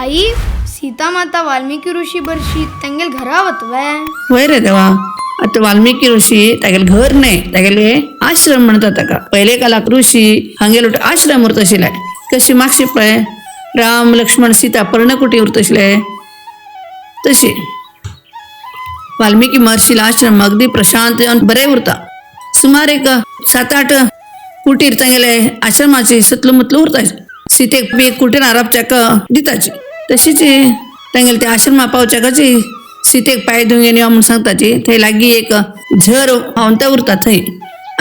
आई, सीता माता वाल्मिकी ऋषी बरशी तांगेल घरा वतवे. वय रे देवा, आता वाल्मिकी ऋषी तागेले घर न्हय, तागेले आश्रम म्हणतात ताका. पहिले कालाक ऋषी हांगेलो आश्रम उरत आशिल्ले. कशी मागशी पळय राम लक्ष्मण सीता पर्णकुटी उरत आशिल्ले तशी वाल्मिकी महर्षीला आश्रम अगदी प्रशांत जावन बरें उरता. सुमार एक 7-8 कुटीर तांगेले आश्रमाची सतलो मुतलो उरता. सीतेक बी एक कुटीर राबच्याक दिताची. तशीच तांगेले ते आश्रमा पावच्याकाची सीतेक पांय धुवून यो म्हूण सांगताची. थंय लागीं एक झर व्हांवता उरता थंय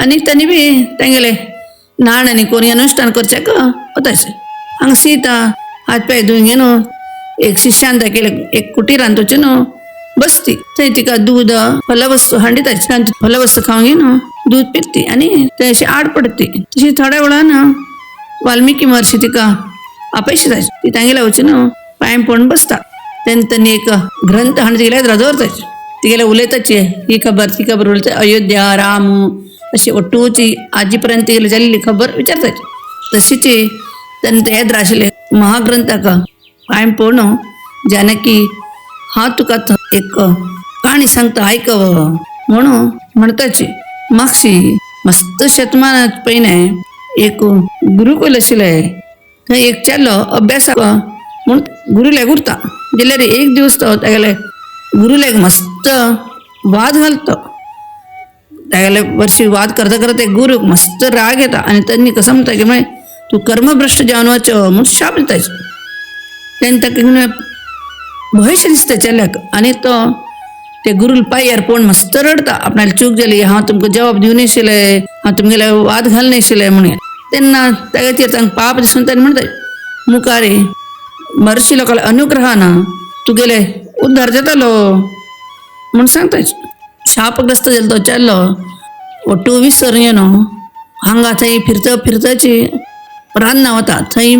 आनी तांणी बी तांगेले न्हाण आनी कोणी अनुष्ठान करच्याक वताचे. हांगा सीता हात पांय धुवून घेवन एक शिष्यान दाखयले एक कुटिरान वचून न्हू बसती. थंय तिका दूद फलवस्तू हांडिताची. फलवस्तू खावन घेवन दूद पिती आनी थंय अशी आड पडटी. तशी थोड्या वेळान वाल्मिकी महर्षी तिका आपयताची. ती तांगेल्या वचून पांय पडून बसता. तेन्ना तांणी एक ग्रंथ हाडून तिगेल्या दवरताची. तिगेल्या उलयताची ही खबर ती खबर उलयता. अयोध्या राम अशी ಒಟ್ಟೂಚಿ आजी पर्यंत तिगेली जाल्ली खबर विचारताची. तशीच तांणी ते येद्र आशिल्ले महाग्रंथाक पांय पडून जानकी हा तुका एक काणी सांगता आयकव म्हणून म्हणताची. मागशी मस्त शतमानात पयलें एक गुरुकुल आशिल्लें. थंय एक चेडो अभ्यासाक म्हूण गुरुल्याक उरता. जाल्यार एक दिवस तो तागेले गुरुल्याक मस्त वाद घालतो. तागेले वर्षी वाद करता करता ते गुरूक मस्त राग येता आनी तांणी कसो म्हणटा की मागीर तूं कर्मभ्रश्ट जावन वच म्हूण शाप दिता. तेन्ना ताका भंयशें दिसता चेड्याक आनी तो ते गुरूल पांयार पडून मस्त रडटा. आपणाली चूक जाली, हांव तुमकां जवाब दिवं नाशिल्लें, हांव तुमगेले वाद घाल नाशिल्लें म्हणून. तेन्ना तागेचेर तांकां पाप दिसून ताणें म्हणटा मुखार महर्षी लोकांले अनुग्रहान तुगेले उद्धार जातालो म्हूण सांगता. शापग्रस्त जालो तो चेडो ಒಟ್ಟು विसर न्हू हांगा थंय फिरता फिरताची रान्ना वता. थंय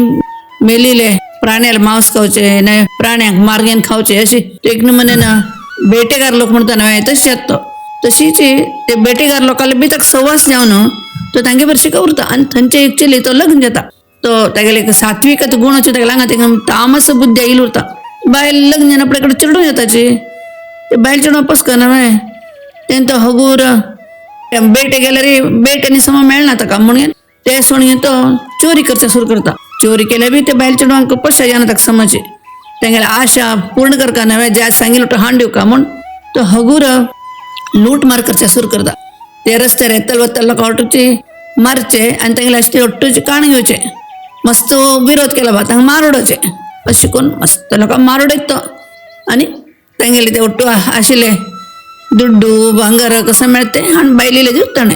मेलिले प्राण्याला मांस खावचे नाही प्राण्यांक मार्गेन खावचे अशी एक नमुने ना बेटेगार लोक म्हणटा न्हय तशें तो तशीच ते बेटेगार लोकांले बी ताका सवास जावन तो तांगे भरशीं उरता. आनी थंयचे एक चली तो लग्न जाता. तो तागेले एक सात्वीक गुण तागेले हांगा ताका तामस बुद्धी आयिल्ली उरता. बायल लग्न जावन आपल्या कडेन चिडून येताची. ते बायल चेडूं पसकना न्हय तेन्ना तो हगूर बेटे गेल्यार बेट आनी समा मेळना ताका म्हणून ते सोडून तो चोरी करता सुरू करता. चोरी केल्यार बी ते बायल चेडवांक पयशे जायना ताका समजचे. तेंगेले आशा पूर्ण करका नव्हे ज्या सांगिल्लो तो हांड दिवका म्हूण तो हगूर लूट मार करचे सुरू करता. ते रस्त्यार येतल वतल लोकां ऑटोची मारचे आनी तेंगेले अशें ऑटोची काण घेवचे. मस्त विरोध केला बा तांकां मार उडोवचे अशें करून मस्त लोकांक मार उडयता तो. आनी तेंगेले ते ಒಟ್ಟು आशिल्ले दुड्डू भांगर कसं मेळटा तें हाडून बायलेले दिता ताणें.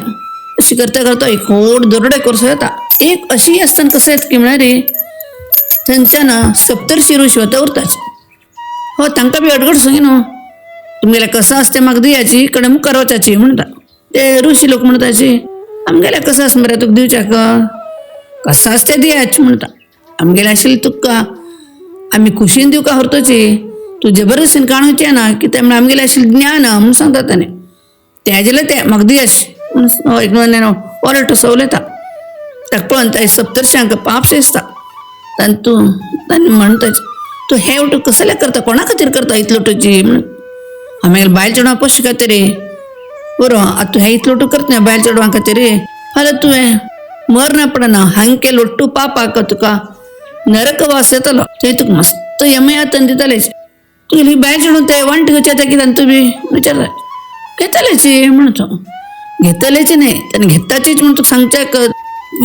अशें करता करता एक व्हड दरोडे करसो येता. एक अशी आसतना कसं येता की म्हळ्यार थंयच्यान सप्तर्शी ऋषी वता उरताचे. हो तांकां बी अडगड सांगी न्हू तुमगेलें कसं आसा तें म्हाका दियाची कडेन मुखार वचाची म्हणटा. ते ऋषी लोक म्हणटाची आमगेलें कसं आसा मरे तुका दिवच्याक कसं आसा तें दियाच म्हणटा. आमगेलें आशिल्लें तुका आमी खुशीन दिवका व्हरतोची, तूं जबरदस्तीन काडूचें ना कित्याक म्हळ्यार आमगेलें आशिल्लें ज्ञान म्हूण सांगता ताणें. तें जाल्यार तें म्हाका दियाच म्हूण एक ओरडटा सो उलयता. ताका पळोवन त्या सप्तर्शांक पापशें दिसता. ताणें तूं ताणें म्हणटा तूं हें उठू कसलें करता, कोणा खातीर करता इतलो तुजी म्हणून. आमगेले बायल चेडवां पोशे खातीर बरो आतां तूं हें इतलो टू करता बायल चेडवां खातीर, फाल्यां तुवें मरना पडना हांगे लोट्टू पापाक तुका नरकवास येतलो. थंय तुका मस्त यमयातन दितले. तुगेली बायल चेडूं ते वांट घेवचें आतां कितें तुमी विचारता घेतलेची म्हणतो. घेतलेची न्हय ताणें घेताचीच म्हूण तुका सांगच्याक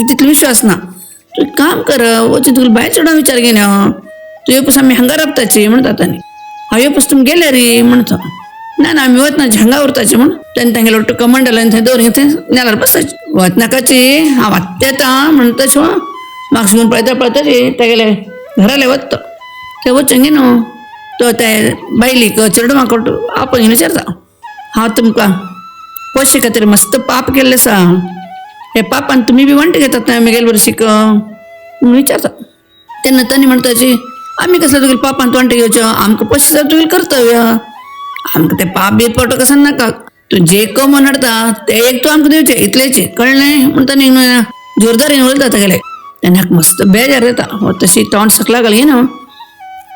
तितलो विश्वास ना. तूं काम कर वचून तुगेली बायल चेडवां विचार घेवन यो. तूं यो पसून आमी हांगा राबताची म्हणटा ताणें. हांव यो पसून तुमी गेले रे म्हणतो. ना ना आमी वतना हांगा उरताची म्हूण ताणें तांगेलो ಒಟ್ಟು कमंडल आनी थंय दवरून थंय नेलार बसताची. वतनाकाची हांव आत्तां येता म्हणटा तशें मागीर घेवन पळयता पळयताची तागेले घराले वता. थंय वचून न्हू तो ते बायलेक चेडवाक आपोवन विचारता हांव तुमकां पयशे खातीर मस्त पाप केल्लें आसा, हे पापान तुमी बी वांट घेतात न्हय म्हगेले वर्शीक म्हूण विचारता. तेन्ना तांणी म्हणटाची आमी कसले तुगेले पापान वांटे घेवचो, आमकां पयशे जाय तुगेलें कर्तव्य, आमकां तें पाप बी पडटा कसं नाका, तूं जे कमोवन हाडटा तें एक तूं आमकां दिवचें इतलेंच कळ्ळें म्हणटा न्ही जोरदार उलयता तागेले. तेन्ना मस्त बेजार येता. हो तशी तोंड सकला घाली न्हू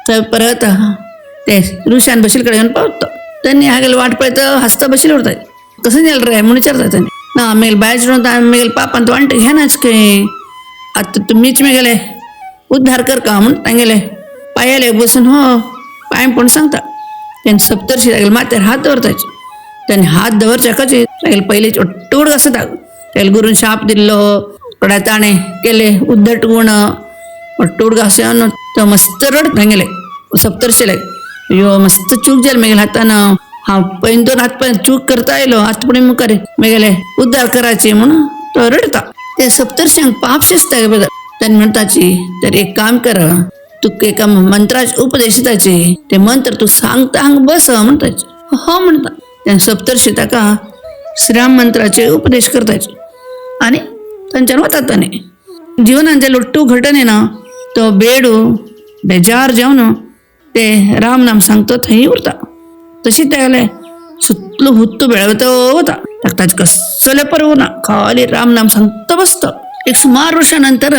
थंय परत ते ऋषान बशील कडेन येवन पावता. त्यांनी हागेल वाट पळयत हसता बशील उरता. कसं जाल रे म्हणून विचारता त्यांनी. ना मेल बाय चिडून मेल पापान वांट घेनाच खंय, आतां तुमीच मेगेले उद्धार कर का म्हणून तांगेले पायाले बसून हो पांय पण सांगता. त्यांनी सप्तर्षी तागेले माथ्यार हात दवरताचे. त्यांनी हात दवरच्या कचे तागेले पयलीं ओट्टूड आसता. तागेले गुरून शाप दिल्लो कडा ताणें केले उद्धट गुण ओट्टूड घास तो मस्त रड तांगेले सप्तर्षीले. यो मस्त चूक जाली मेगेले हातान, हांव पयन दोन हात पाय चूक करता येयलो, आतां पूण मुखार मेगेले उद्धार करायचे म्हणून तो रडता. ते सप्तर्षांक पाप शिजता बदल. त्यांनी म्हणताची तर एक काम कर, तुका एका मंत्राचे उपदेश दिताची, ते मंत्र तू सांगता हांगा बस म्हणताची. हो म्हणता. त्या सप्तर्षी ताका श्रीराम मंत्राचे उपदेश करताचे आनी थंयच्यान वतात. ताणें जिवनान जे लोट्टू घटने ना तो बेडू बेजार जावन ते राम नाम सांगतो थंय उरता. तशी तेगेले सुतलो हुत्तू बेळवतो वता. ताका ताजें कसलें पर्व ना, खाली राम नाम सांगता बसता. एक सुमार वर्सां नंतर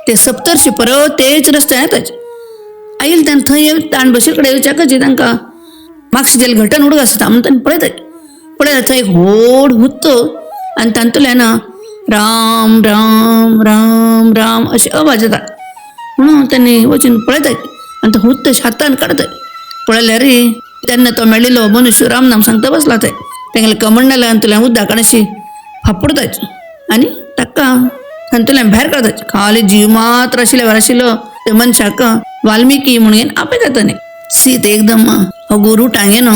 ते सप्तर्षी परत तेच रस्त्यान येताचे. आयल तेन्ना थंय ताण बशील कडेन येवच्याकच तांकां मागशे जेल घटन उडक आसता म्हणून तांणी पळयता. पळयता थंय एक व्हड हुत्तो आनी तातूंतल्यान राम राम राम राम अशे आवाज येता. म्हणून त्यांनी वचून पळयतात आनी तो हुत्त हातान काडतात. पळयल्यार रे तेन्ना तो मेळिल्लो मनुष्य राम नाम सांगता बसला. थंय तेंगेले कमंडलांतल्यान उदकान अशी फापुडताच आनी ताका तातूंतल्यान भायर काडताच. खाली जीव मात्र आशिल्ल्या आशिल्लो ते मनशाक वाल्मिकी म्हणून आपयता ताणें. सीत एकदम हो गुरू टांगेन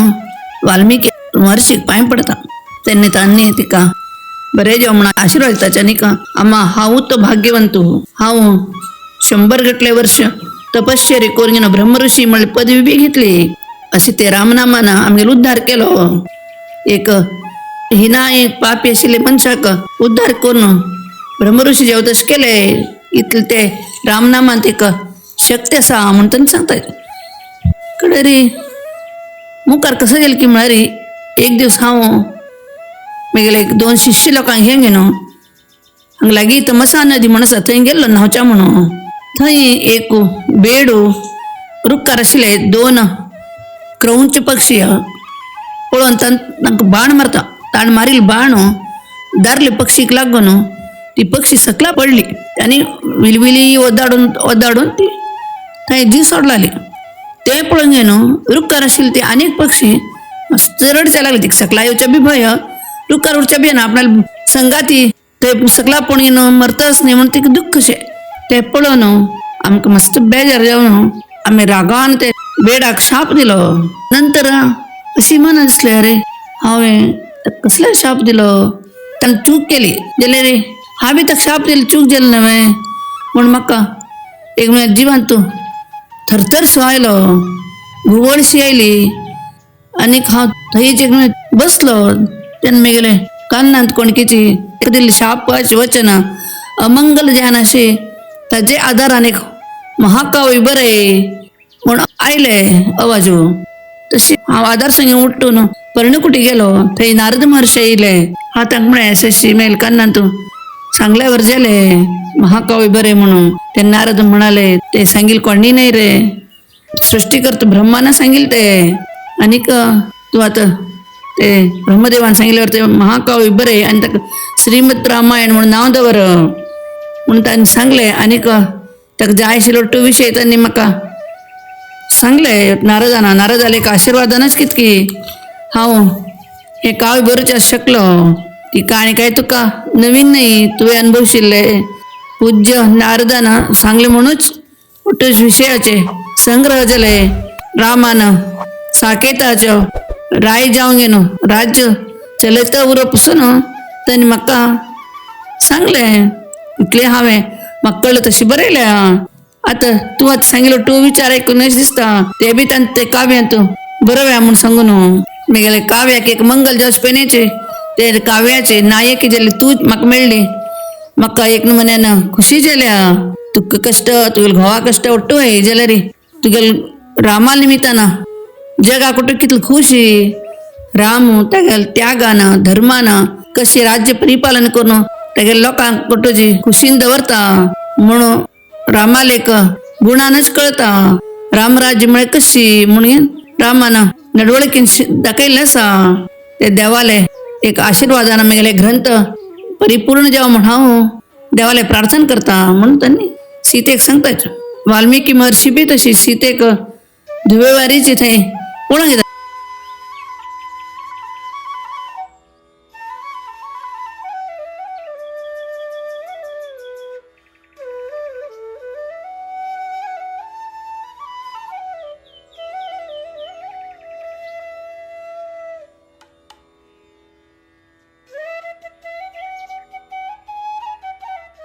वाल्मिकी महर्षीक पांय पडता. तेन्ना तांणी तिका बरें जेव म्हणून आशिर्वाद दिता. आनीक आमा हांव तो भाग्यवंतू, हांव 100 गटले वर्ष तपश्चर्य करून ब्रह्मऋषी म्हणले पदवी बी घेतली. अशी ते रामनामान आमगेलो उद्धार केलो. एक हिना एक पापी आशिल्ले मनशाक उद्धार करून ब्रह्मऋषी जेव तशें केले, इतले ते रामनामांत एक शक्ती आसा म्हूण तांणी सांगता. कडे रे मुखार कसं गेलें की म्हळ्यार एक दीस हांव मागीर एक 2 शिष्य लोकांक घेवन गेलो हांगा लागीं तमसा नदी म्हण आसा थंय गेल्लो न्हांवच्या म्हणून. थंय एक बेडू रुखार आशिल्ले 2 क्रौंच पक्षी पळोवन तांकां बाण मारता. ताण मारील बाण दारले पक्षीक लागून ती पक्षी सकला पडली आनी विलविली ओदाडून ओदाडून ती थंय जीव सोडलाली. ते पळोवन न्हू रुखार आशिल्ले ते आनीक पक्षी मस्त रडच्या लागले. तिका सकला येवच्या बी भंय, रुखार उरच्या बी ना, आपल्याला संगाती ते सकला पळोवन न्हू मरतच न्ही म्हणून तिका दुख्ख अशें. ते पळोवन आमकां मस्त बेजार जावन आमी रागान ते बेडाक शाप दिलो. नंतर अशी मनां दिसलें अरे हांवें कसले शाप दिलो, ताणें चूक केली जाल्यार रे हांवें ताका शाप दिलो चूक जाली न्हय म्हूण म्हाका एक म्हळ्यार जिवान तूं थरथरसो आयलो, घुंवळशी आयली आनीक हांव थंयच एक बसलो. तेन्ना मागीर कान्नांत कोणकेची दिल्ली शापाचें वचन अमंगल जान अशें ताजे आदारान एक महाकाव्य बरय म्हूण आयले अवाजू. तशी हांव आदार संगी उठून पर्णकुटी गेलो. थंय नारद महर्षी येयले. हाताक म्हळें शशी मेल कान्नांत तूं सांगल्यावर जाले महाकाव्य बरे म्हणून. ते नारद म्हणाले ते सांगील कोणी नाही रे, सृष्टीकर्त ब्रह्मानं सांगील ते, आनीक तूं आतां ते ब्रह्मदेवान सांगितल्यावर ते महाकाव्य बरे आनी ताका श्रीमद रामायण म्हणून नांव दवर म्हणून तांणी सांगलें. आनीक ताका जाय आशिल्लो तो विशय तांणी म्हाका सांगलें. नारदाना नारदाले एक आशिर्वादानच कितकी हांव हें काव्य बरोवचें शकलो. ती काणी काय तुका नवीन न्ही, तुवें अनुभवशिल्ले पूज्य नारदान सांगलें म्हणूच ഒട്ടूच विशयाचे संग्रह जाले. रामान साकेताचो राय जावंक न्हू राज्य चलयता उरप पसून तांणी म्हाका सांगलें. इतलें हांवें म्हाका कळ्ळें तशें बरयलें. आतां तूं आतां सांगिल्लो तूं विचार आयकूनच दिसता ते बी तांचे ते काव्यांत बरोवया म्हूण सांगू न्हू. मागीर काव्याक एक मंगल जावचे पयलींचे ते काव्याचे नायक जाल्ले तूं म्हाका मेळ्ळी, म्हाका एक म्हण्यान खुशी जाल्या. तुका कश्ट तुगेले घोवा कश्ट ಒಟ್ಟು जाल्यार तुगेले रामा निमित्तान जगा कुठं कितली खुशी. राम तागेले त्यागान धर्मान कशें राज्य परिपालन करून तागेले लोकांक कुटुजी खुशीन दवरता म्हणून रामालेक गुणानच कळता. रामराज्य म्हळ्यार कशी म्हणून रामान नडवळकेन दाखयल्लें आसा. ते देवाले एक आशिर्वादान आमगेले ग्रंथ परिपूर्ण जावं म्हण हांव देवाले प्रार्थना करता म्हणून त्यांनी सीतेक सांगताच. वाल्मिकी महर्षी बी तशी सीतेक धुवेवारीची थंय पळोवंक येता.